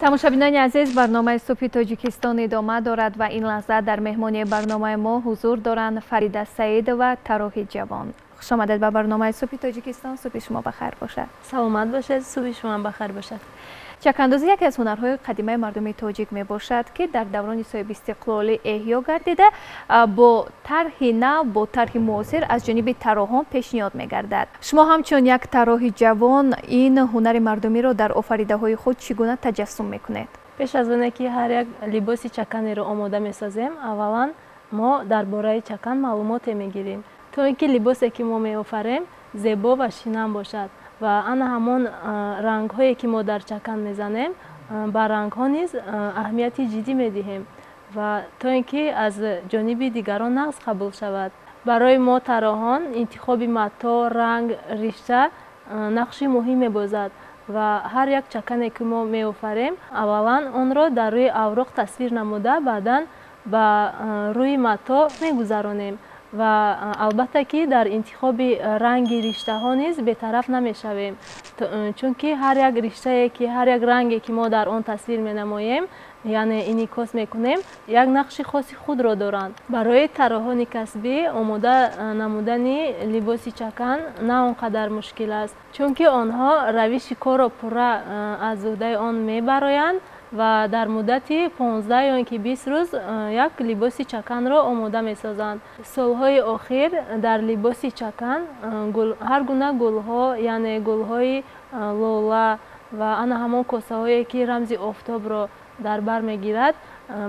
Тамошобинони азиз, барномаи «Субҳи Тоҷикистон» идома дорад ва ин лаҳза дар меҳмонии барномаи мо ҳузур доранд Фарида Саидова, тарроҳи ҷавон. Хушомадед ба барномаи «Субҳи Тоҷикистон». Субҳи шумо бахайр бошад. Саломат бошед, субҳи шумо бахайр бошад. Чакандозӣ яке аз ҳунарҳои қадимаи мардуми тоҷик мебошад, ки дар даврони соҳибистиқлолӣ эҳё гардида, бо тарҳи нав, бо тарҳи муосир аз ҷониби тарроҳон пешниҳод мегардад. Шумо ҳамчун як тарроҳи ҷавон ин ҳунари мардумиро дар офаридаҳои худ чӣ гуна таҷассум мекунед? Пеш аз оне ки ҳар як либоси чаканеро омода месозем, аввалан мо дар бораи чакан маълумоте мегирем, то ин ки либосе, ки мо меофарем, зебо ва шинам бошад ва ана ҳамон рангҳое, ки мо дар чакан мезанем, ба рангҳо низ аҳамияти ҷиддӣ медиҳем ва то ин ки аз ҷониби дигарон нағз қабул шавад. Барои мо тарроҳон интихоби матоъ, ранг, ришта нақши муҳим мебозад ва ҳар як чакане, ки мо меофарем, аввалан онро дар рӯи авроқ тасвир намуда, баъдан ба рӯи матоъ мегузаронем ва албатта ки дар интихоби ранги риштаҳо низ бетараф намешавем, чунки ҳар як риштае ки, ҳар як ранге, ки мо дар он тасвир менамоем, яъне инъикос мекунем, як нақши хоси худро доранд. Барои тарроҳони касбӣ омода намудани либоси чакан на он қадар мушкил аст, чунки онҳо равиши корро пурра аз уҳдаи он мебароянд ва дар муддати 15 ё ин ки 20 рӯз як либоси чаканро омода месозанд. Солҳои охир дар либоси чакан ҳар гуна гулҳо, яъне гулҳои лола ва ана ҳамон косаҳое, ки рамзи офтобро дар бар мегирад,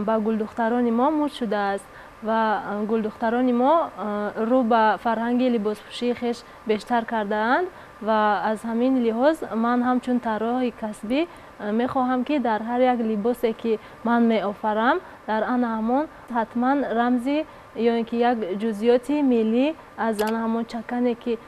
ба гулдухтарони мо муд шудааст ва гулдухтарони мо рӯ ба фарҳанги либоспӯшии хеш бештар кардаанд. Ва аз ҳамин лиҳоз ман ҳамчун тарроҳи касбӣ мехоҳам, ки дар ҳар як либосе, ки ман меофарам, дар ана ҳамон ҳатман рамзи ё ин ки як ҷузъиёти миллӣ аз ана ҳамон чакане, ки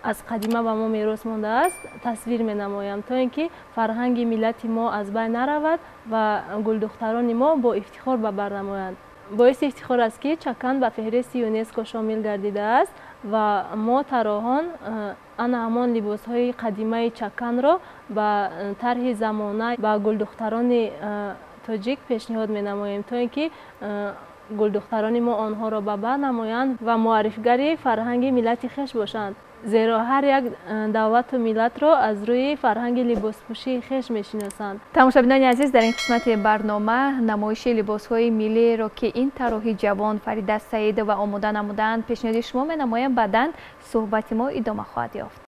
аз қадима ба мо мерос мондааст, тасвир менамоям, то ин ки фарҳанги миллати мо аз байн наравад ва гулдухтарони мо бо ифтихор ба бар намоянд. Боиси ифтихор аст, ки чакан ба феҳристи ЮНЕСКО шомил гардидааст ва мо тарроҳон ана ҳамон либосҳои қадимаи чаканро ба тарҳи замона ба гулдухтарони тоҷик пешниҳод менамоем, то ин ки гулдухтарони мо онҳоро ба бар намоянд ва муаррифгари фарҳанги миллати хеш бошанд, зеро ҳар як давлату миллатро аз рӯи фарҳанги либоспӯшии хеш мешиносанд. Тамошобинони азиз, дар ин қисмати барнома намоиши либосҳои миллиеро, ки ин тарроҳи ҷавон Фарида Саидова омода намудаанд, пешниҳоди шумо менамоям. Баъдан суҳбати мо идома хоҳад ёфт.